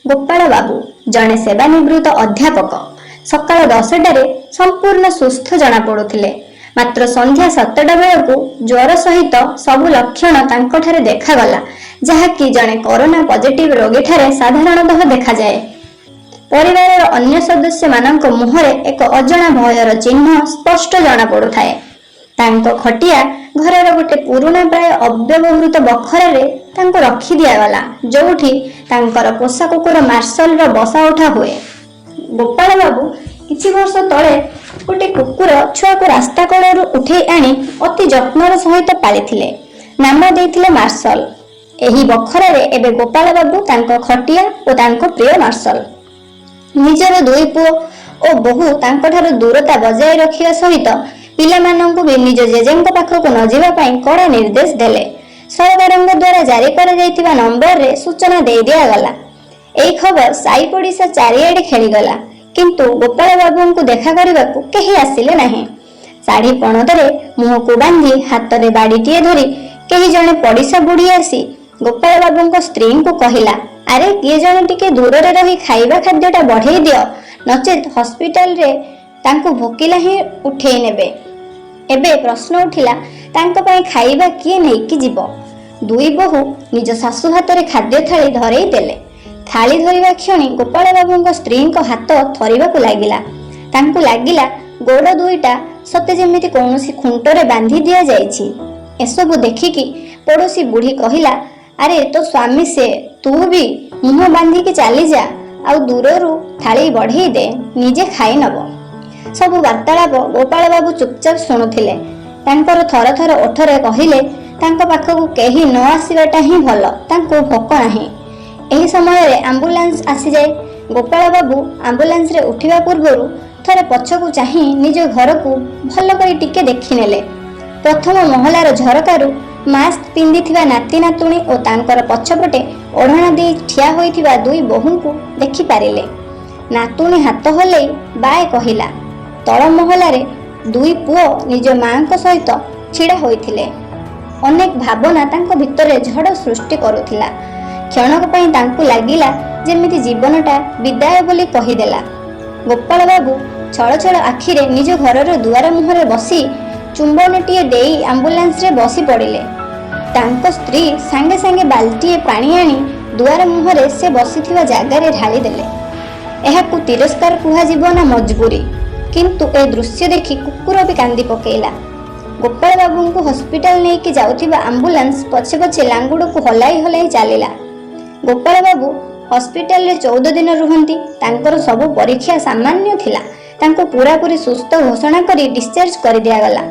ଗୋପାଳ ବାବୁ, ଜଣେ ସେବାନିବୃତ୍ତ ଅଧ୍ୟାପକ। ସକାଳ 10ଟାରେ ସମ୍ପୂର୍ଣ୍ଣ ସୁସ୍ଥ ଜଣାପଡ଼ୁଥିଲେ। ମାତ୍ର ସନ୍ଧ୍ୟା 7ଟା ବେଳକୁ ଜ୍ୱର ସହିତ ସବୁ ଲକ୍ଷଣ ତାଙ୍କଠାରେ ଦେଖାଗଲା, ଯାହାକି ଜଣେ କରୋନା ପଜିଟିଭ ରୋଗୀଠାରେ ସାଧାରଣତଃ ଦେଖାଯାଏ। ପରିବାରର ଅନ୍ୟ ସଦସ୍ୟମାନଙ୍କ ମୁହଁରେ ଏକ ଅଜଣା ଭୟର ଚିହ୍ନ ସ୍ପଷ୍ଟ ଜଣାପଡ଼ୁଥାଏ। ତାଙ୍କ ଖଟିଆ ଘରର ଗୋଟେ ପୁରୁଣା, ପ୍ରାୟ ଅବ୍ୟବହୃତ ବଖରାରେ ତାଙ୍କୁ ରଖି ଦିଆଗଲା, ଯୋଉଠି ତାଙ୍କର ପୋଷା କୁକୁର ମାର୍ଶଲର ବସା ଉଠା ହୁଏ। ଗୋପାଳ ବାବୁ କିଛି ବର୍ଷ ତଳେ ଗୋଟେ କୁକୁର ଛୁଆକୁ ରାସ୍ତା କଡ଼ରୁ ଉଠେଇ ଆଣି ଅତି ଯତ୍ନର ସହିତ ପାଳିଥିଲେ। ନାମ ଦେଇଥିଲେ ମାର୍ଶଲ। ଏହି ବଖରାରେ ଏବେ ଗୋପାଳ ବାବୁ, ତାଙ୍କ ଖଟିଆ ଓ ତାଙ୍କ ପ୍ରିୟ ମାର୍ଶଲ। ନିଜର ଦୁଇ ପୁଅ ଓ ବୋହୂ ତାଙ୍କଠାରୁ ଦୂରତା ବଜାୟ ରଖିବା ସହିତ ପିଲାମାନଙ୍କୁ ବି ନିଜ ଜେଜେଙ୍କ ପାଖକୁ ନ ଯିବା ପାଇଁ କଡ଼ା ନିର୍ଦ୍ଦେଶ ଦେଲେ। ସରକାରଙ୍କ ଦ୍ୱାରା ଜାରି କରାଯାଇଥିବା ନମ୍ବରରେ ସୂଚନା ଦେଇ ଦିଆଗଲା। ଏହି ଖବର ସାଇ ପଡ଼ିଶା ଚାରିଆଡ଼େ ଖେଳିଗଲା, କିନ୍ତୁ ଗୋପାଳ ବାବୁଙ୍କୁ ଦେଖା କରିବାକୁ କେହି ଆସିଲେ ନାହିଁ। ଶାଢ଼ୀ ପଣତରେ ମୁହଁକୁ ବାନ୍ଧି, ହାତରେ ବାଡ଼ିଟିଏ ଧରି କେହି ଜଣେ ପଡ଼ିଶା ବୁଢ଼ୀ ଆସି ଗୋପାଳ ବାବୁଙ୍କ ସ୍ତ୍ରୀଙ୍କୁ କହିଲା, "ଆରେ, କିଏ ଜଣେ ଟିକେ ଦୂରରେ ରହି ଖାଇବା ଖାଦ୍ୟଟା ବଢ଼େଇ ଦିଅ, ନଚେତ୍ ହସ୍ପିଟାଲରେ ତାଙ୍କୁ ଭୋକିଲା ହିଁ ଉଠେଇ ନେବେ।" ଏବେ ପ୍ରଶ୍ନ ଉଠିଲା, ତାଙ୍କ ପାଇଁ ଖାଇବା କିଏ ନେଇକି ଯିବ? ଦୁଇ ବୋହୂ ନିଜ ଶାଶୁ ହାତରେ ଖାଦ୍ୟ ଥାଳି ଧରେଇ ଦେଲେ। ଥାଳି ଧରିବା କ୍ଷଣି ଗୋପାଳ ବାବୁଙ୍କ ସ୍ତ୍ରୀଙ୍କ ହାତ ଥରିବାକୁ ଲାଗିଲା। ତାଙ୍କୁ ଲାଗିଲା, ଗୋଡ଼ ଦୁଇଟା ସତେ ଯେମିତି କୌଣସି ଖୁଣ୍ଟରେ ବାନ୍ଧି ଦିଆଯାଇଛି। ଏସବୁ ଦେଖିକି ପଡ଼ୋଶୀ ବୁଢ଼ୀ କହିଲା, "ଆରେ, ତୋ ସ୍ୱାମୀ ସେ, ତୁ ବି ମୁହଁ ବାନ୍ଧିକି ଚାଲିଯା ଆଉ ଦୂରରୁ ଥାଳି ବଢ଼େଇ ଦେ, ନିଜେ ଖାଇ ନବ।" ସବୁ ବାର୍ତ୍ତାଳାପ ଗୋପାଳ ବାବୁ ଚୁପଚାପ ଶୁଣୁଥିଲେ। ତାଙ୍କର ଥର ଥର ଓଠରେ କହିଲେ, ତାଙ୍କ ପାଖକୁ କେହି ନ ଆସିବାଟା ହିଁ ଭଲ, ତାଙ୍କୁ ଭୋକ ନାହିଁ। ଏହି ସମୟରେ ଆମ୍ବୁଲାନ୍ସ ଆସିଯାଏ। ଗୋପାଳ ବାବୁ ଆମ୍ବୁଲାନ୍ସରେ ଉଠିବା ପୂର୍ବରୁ ଥରେ ପଛକୁ ଚାହିଁ ନିଜ ଘରକୁ ଭଲ କରି ଟିକେ ଦେଖିନେଲେ। ପ୍ରଥମ ମହଲାର ଝରକାରୁ ମାସ୍କ ପିନ୍ଧିଥିବା ନାତି ନାତୁଣୀ ଓ ତାଙ୍କର ପଛପଟେ ଓଢ଼ଣା ଦେଇ ଠିଆ ହୋଇଥିବା ଦୁଇ ବୋହୂଙ୍କୁ ଦେଖିପାରିଲେ। ନାତୁଣୀ ହାତ ହଲେଇ ବାଏ କହିଲା। ତଳ ମହଲାରେ ଦୁଇ ପୁଅ ନିଜ ମାଙ୍କ ସହିତ ଛିଡ଼ା ହୋଇଥିଲେ। ଅନେକ ଭାବନା ତାଙ୍କ ଭିତରେ ଝଡ଼ ସୃଷ୍ଟି କରୁଥିଲା। କ୍ଷଣକ ପାଇଁ ତାଙ୍କୁ ଲାଗିଲା ଯେମିତି ଜୀବନଟା ବିଦାୟ ବୋଲି କହିଦେଲା। ଗୋପାଳ ବାବୁ ଛଳ ଛଳ ଆଖିରେ ନିଜ ଘରର ଦୁଆର ମୁହଁରେ ବସି ଚୁମ୍ବନଟିଏ ଦେଇ ଆମ୍ବୁଲାନ୍ସରେ ବସି ପଡ଼ିଲେ। ତାଙ୍କ ସ୍ତ୍ରୀ ସାଙ୍ଗେ ସାଙ୍ଗେ ବାଲ୍ଟିଏ ପାଣି ଆଣି ଦୁଆର ମୁହଁରେ ସେ ବସିଥିବା ଜାଗାରେ ଢାଳିଦେଲେ। ଏହାକୁ ତିରସ୍କାର କୁହାଯିବ ନା ମଜବୁରି, କିନ୍ତୁ ଏ ଦୃଶ୍ୟ ଦେଖି କୁକୁର ବି କାନ୍ଦି ପକେଇଲା। ଗୋପାଳ ବାବୁଙ୍କୁ ହସ୍ପିଟାଲ ନେଇକି ଯାଉଥିବା ଆମ୍ବୁଲାନ୍ସ ପଛେ ପଛେ ଲାଙ୍ଗୁଡ଼କୁ ହଲାଇ ହଲାଇ ଚାଲିଲା। ଗୋପାଳ ବାବୁ ହସ୍ପିଟାଲରେ 14 ଦିନ ରୁହନ୍ତି। ତାଙ୍କର ସବୁ ପରୀକ୍ଷା ସାମାନ୍ୟ ଥିଲା। ତାଙ୍କୁ ପୁରାପୁରି ସୁସ୍ଥ ଘୋଷଣା କରି ଡିସଚାର୍ଜ କରିଦିଆଗଲା।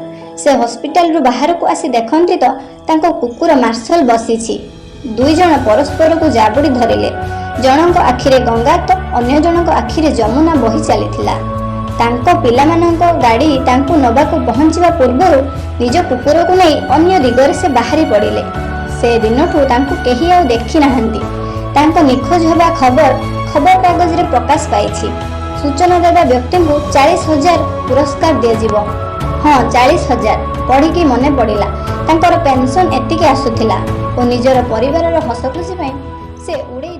ସେ ହସ୍ପିଟାଲରୁ ବାହାରକୁ ଆସି ଦେଖନ୍ତି ତ ତାଙ୍କ କୁକୁର ମାର୍ଶଲ ବସିଛି। ଦୁଇ ଜଣ ପରସ୍ପରକୁ ଜାବୁଡ଼ି ଧରିଲେ। ଜଣଙ୍କ ଆଖିରେ ଗଙ୍ଗା ତ ଅନ୍ୟ ଜଣଙ୍କ ଆଖିରେ ଯମୁନା ବହି ଚାଲିଥିଲା। ତାଙ୍କ ପିଲାମାନଙ୍କ ଗାଡ଼ି ତାଙ୍କୁ ନେବାକୁ ପହଞ୍ଚିବା ପୂର୍ବରୁ ନିଜ କୁକୁରକୁ ନେଇ ଅନ୍ୟ ଦିଗରେ ସେ ବାହାରି ପଡ଼ିଲେ। ସେ ଦିନଠୁ ତାଙ୍କୁ କେହି ଆଉ ଦେଖି ନାହାନ୍ତି। ତାଙ୍କ ନିଖୋଜ ହେବା ଖବର ଖବରକାଗଜରେ ପ୍ରକାଶ ପାଇଛି। ସୂଚନା ଦେବା ବ୍ୟକ୍ତିଙ୍କୁ 40,000 ପୁରସ୍କାର ଦିଆଯିବ। ହଁ, 40,000 ପଢ଼ିକି ମନେ ପଡ଼ିଲା, ତାଙ୍କର ପେନସନ ଏତିକି ଆସୁଥିଲା ଓ ନିଜର ପରିବାରର ହସ ଖୁସି ପାଇଁ ସେ ଉଡ଼େଇ